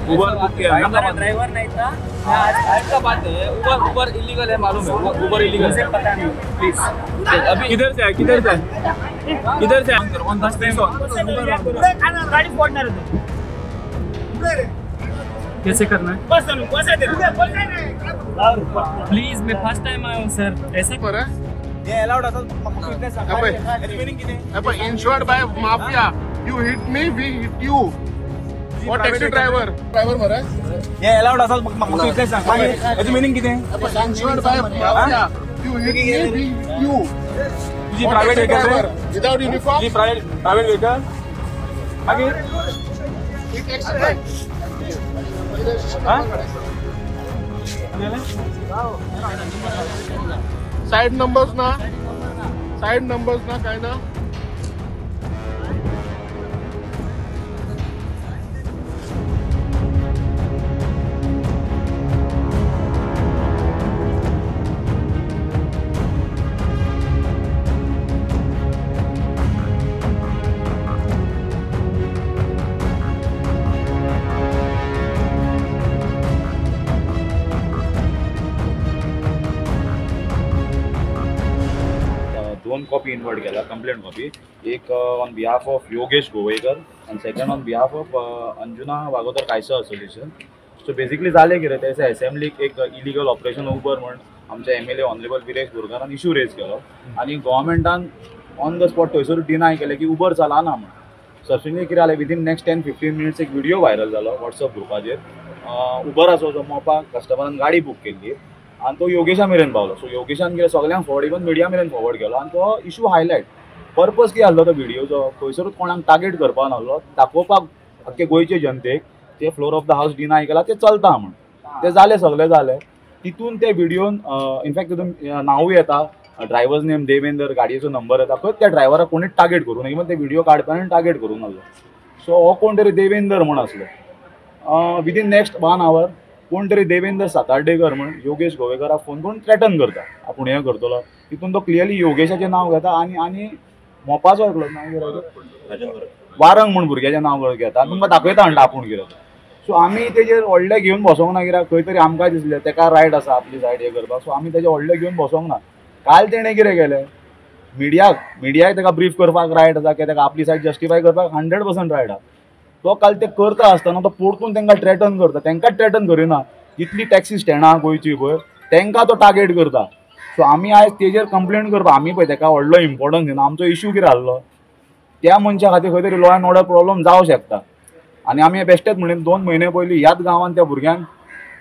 Uber book किया, हमारा driver नहीं था। का बात है, उबर उबर इलीगल है, मालूम है, उबर इलीगल है, पता नहीं प्लीज। अभी किधर से है, किधर से है, किधर से? गाड़ी फोड़ना कैसे करना है प्लीज? मैं फर्स्ट टाइम आया हूँ सर, ऐसा ये अलाउड आता insured by mafia. You hit me, we hit you. Aur taxi driver driver मरे ये अलाउड असाल इतले सांग हेजो मिनिंग कितें? Insured by mafia. You hit me, we hit you. तुझी प्रायव्हेट व्हेकल विदाउट युनिफॉर्म, तुझी प्रायव्हेट व्हेकल मागीर साइड नंबर्स ना, साइड नंबर्स ना, काय ना. दोन कॉपी इन्वर्ट केला, कंप्लेंट कॉपी, एक on behalf of Yogesh Govekar and second on behalf of Anjuna Bagodar Kaiser association. So basically जालें कितें, त्या दिसा असेंब्लीक एक इलिगल ऑपरेशन उबर म्हण आमच्या एमएलए ऑनरेबल विरेश बोरकारान इशू रेज केलो आनी गव्हर्मेंटान ऑन the spot थंयसर डिनाय केलें की उबर चलना म्हण. सबसिक्वंटली कितें जालें, विदीन नेक्स्ट 10-15 मिनट्स एक व्हिडियो व्हायरल जालो वॉट्सअप ग्रुपाचेर. उबराचो जो मोपा कस्टमरान गाडी बूक केल्ली आनी तो योगेशा मेरेन पावलो. सो योगेशान कितें सगळ्यांक फॉरवर्ड, इवन मिडिया मेरेन फॉरवर्ड केलो आनी तो इशू हायलायट. पर्पज कितें आसलो तो व्हिडियोचो, खंयसरूच कोणाक टार्गेट करपाक नासलो, दाखोवपाक आख्खे गोंयचे जनतेक ते floor of the house deny केला ते चलता म्हण. ते जालें सगळें जालें तितून ते व्हिडियोन इनफॅक्ट तितून नांवूय येता, ड्रायवर्स नेम देवेंदर, गाडयेचो नंबर येता, खंय त्या ड्रायव्हराक कोणीच टार्गेट करूं ना, इवन ते व्हिडियो काडपा टार्गेट करूंक नासलो. सो हो कोण तरी देवेंदर म्हण आसलो. विदीन नेक्स्ट 1 our कोण तरी देवेंद्र सातार्डेकर म्हण योगेश गोवेकराक फोन करून थ्रेटन करता, आपूण हें करतलो. तितून तो क्लियरली योगेशाचें नांव घेता आनी आनी मोपाचो एकलो नांव वारंग म्हण भुरग्याचें नांव घेता आनी तुमकां दाखयता म्हणटा आपूण कितें. सो आमी तेजेर व्हडलें घेवन बसोंक ना, कित्याक खंय तरी आमकां दिसलें तेका रायट आसा आपली सायड हें करपाक. सो आमी तेजें व्हडलें घेवन बसोंक ना. काल तेणें कितें केलें, मिडियाक तेका ब्रीफ करपाक रायट आसा, कित्याक तेका आपली सायड जस्टिफाय करपाक 100% रायट आसा. तो काल ते करता आसतना तो परतून तांकां थ्रेटन करता, तांकां थ्रेटन करिना, जितली टॅक्सी स्टँडां गोंयची पळय तांकां तो टार्गेट करता. सो आमी आयज तेजेर कंप्लेन करपा, आमी पळय ताका व्हडलो इम्पोर्टन्स दिना. आमचो इशू कितें आसलो, त्या मनशा खातीर खंय तरी लॉ एंड ऑर्डर प्रॉब्लम जावं शकता. आनी आमी बेश्टेच म्हणून 2 म्हयने पयलीं ह्याच गांवांत त्या भुरग्यांक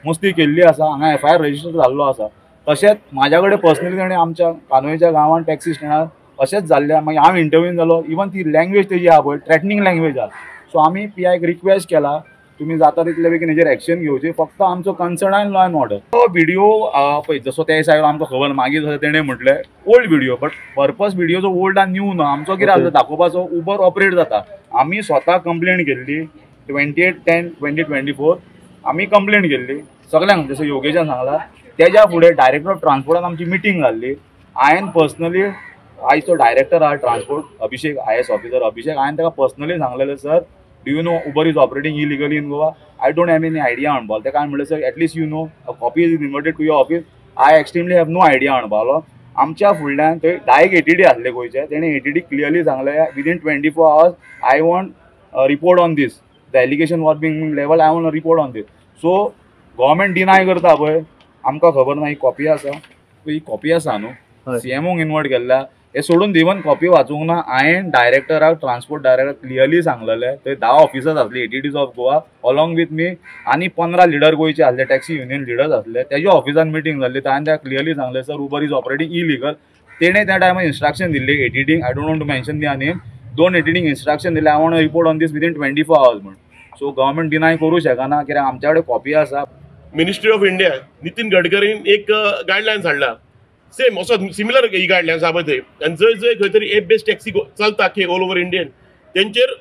मस्ती केल्ली आसा, हांगा एफआयआर रजिस्टर जाल्लो आसा. तशेंच म्हाज्या कडेन पर्सनली ताणें आमच्या कानोळीच्या गांवांत टॅक्सी स्टँडार अशेंच जाल्लें. मागीर हांव इंटरव्यून जालो, इवन ती लँग्वेज तेजी आहा पळय थ्रेटनींग लँग्वेज आहा. सो आमी पीआयक रिक्वेस्ट केला, तुमी जाता तितले बेगीन हेजेर एक्शन घेवची, फक्त आमचो कन्सर्न आनी लॉ एंड ऑर्डर. तो व्हिडियो पळय जसो त्या दिसा आमकां खबर, मागीर जसो तेणें म्हटलें ओल्ड व्हिडियो, बट पर्पज व्हिडियोचो ओल्ड आनी न्यू ना. आमचो कितें आसलो दाखोवपाचो, उबर ऑपरेट जाता. आमी स्वता कंप्लेन केल्ली 28/10/2024 आमी कंप्लेन केल्ली सगळ्यांक, जसो योगेशान सांगला. तेज्या फुडें डायरेक्टर ऑफ ट्रान्सपोर्टान आमची मिटींग जाल्ली. हांवें पर्सनली आयज तो डायरेक्टर आहा transport Abhishek, IAS officer Abhishek, हांवें ताका पर्सनली सांगलेलें, sir do you know Uber is operating illegally in Goa? I don't have any idea म्हणपालो. ताका हांवें म्हणलें, sir at least you know a copy is inverted to your office, I extremely have no idea म्हणपालो. आमच्या फुडल्यान थंय 10 ATD आसले गोंयचे, तेणें ATD clearly सांगलें within 24 hours I want report on this, the allegation was being level, I want report on this. So government deny करता पळय, आमकां खबर ना. ही कॉपी आसा, ही कॉपी आसा न्हू सीएमओक इन्वर्ट केल्ल्या, हे सोडून दिवन कॉपी वाचूंक ना. हांवें डायरेक्टराक, ट्रान्सपोर्ट डायरेक्टर क्लियरली सांगलेलें, थंय 10 ऑफिसर्स आसले ATDs of Goa along with me आनी 15 लिडर गोंयचे आसले, टॅक्सी युनियन लिडर्स आसले. तेज्या ऑफिसान मिटींग जाल्ली, हांवें ताका क्लियरली सांगलें, sir Uber is operating illegal. तेणें त्या टायमार इन्स्ट्रक्शन दिल्ली एटीडींक, I don't want to mention the name, 2 एटीडींक instruction दिलें, I want report on this within 24 hours म्हण. सो गव्हर्मेंट डिनाय करूं शकना कित्याक आमच्या कडेन कॉपी आसा. मिनिस्ट्री ऑफ इंडिया नितीन गडकरीन एक गायडलायन्स हाडला, सेम असो सिमिलर ही गायडलायन्स आहा पळय थंय. आनी जंय जंय खंय तरी एप बेस्ड टॅक्सी चलता की ऑल ओवर इंडियन, तेंचेर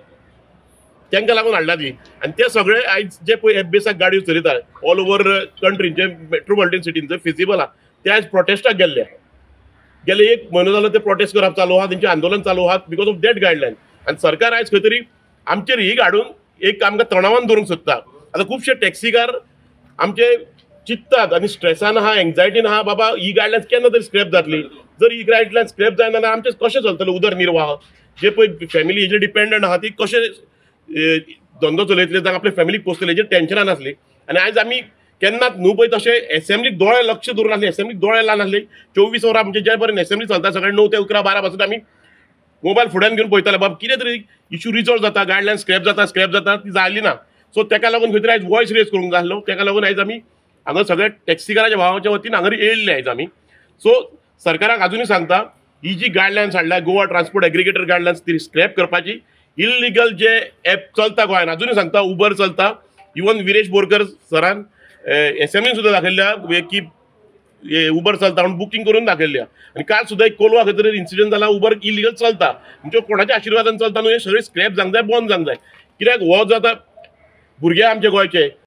तांकां लागून हाडला ती. आनी ते सगळे आयज जे पळय एप बेसाक गाडयो चलयता ऑल ओवर कंट्रीन, जे मेट्रोपॉलिटन सिटीन जंय फिजिबल आहा, ते आयज प्रोटेस्टाक गेल्ले. गेले एक म्हयनो जालो ते प्रोटेस्ट करप चालू आहा, तेंचें आंदोलन चालू आहा because of that guideline. आनी सरकार आयज खंय तरी आमचेर ही हाडून एक आमकां तणावान दवरूंक सोदता. आतां खुबशे टॅक्सीकार आमचे चिंततात आनी स्ट्रेसान आहा, एन्जायटीन आहा, बाबा ही गायडलायन्स केन्ना तरी स्क्रॅप जातली. जर ही गायडलायन्स स्क्रॅप जायना जाल्यार आमचें कशें चलतलें उदरनिर्वाह? जे पळय फॅमिली हेजेर डिपेंडंट आहा ती कशें धंदो चलयतले, जावं आपले फॅमिलीक पोसतले हेजेर टेंशनान आसली. आनी आयज आमी केन्नाच न्हू पळय तशें एसेंब्लीक दोळे लक्ष दवरून आसले, एसेंब्लीक दोळे लावन आसले. 24 वरां म्हणजे जे पर्यंत एसेंब्ली चलता सकाळी 9 ते 11 12 पासून आमी मोबायल फुड्यान घेवन पळयताले, बाबा कितें तरी इशू रिजॉल्व जाता, गायडलायन स्क्रॅप जाता, स्क्रॅप जाता, ती जाली ना. सो तेका लागून खंय तरी आयज वॉयस रेज करूंक जाय आसलो. तेका लागून आयज आमी हांगा सगळे टॅक्सीकाराच्या भावाच्या वतीन हांगा येयल्ले आयज आमी. सो सरकाराक आजुनूय सांगता, ही जी गायडलायन्स हाडल्या गोवा ट्रान्सपोर्ट एग्रिगेटर गायडलायन्स ती स्क्रॅप करपाची. इल्लिगल जे एप चलता गोंयान, आजुनूय सांगता उबर चलता, इवन विरेश बोरकर सरान एसेंब्लीन सुद्दां दाखयल्ल्या की उबर चलता म्हणून बुकींग करून दाखयल्ल्या. आनी काल सुद्दां एक कोलवा खंय तरी इन्सिडंट जाला, उबर इलिगल चलता. म्हणजे कोणाच्या आशिर्वादान चलता न्हू, हें सगळें स्क्रॅप जावंक जाय, बंद जावंक जाय. कित्याक हो जाता भुरगे आमचे गोंयचे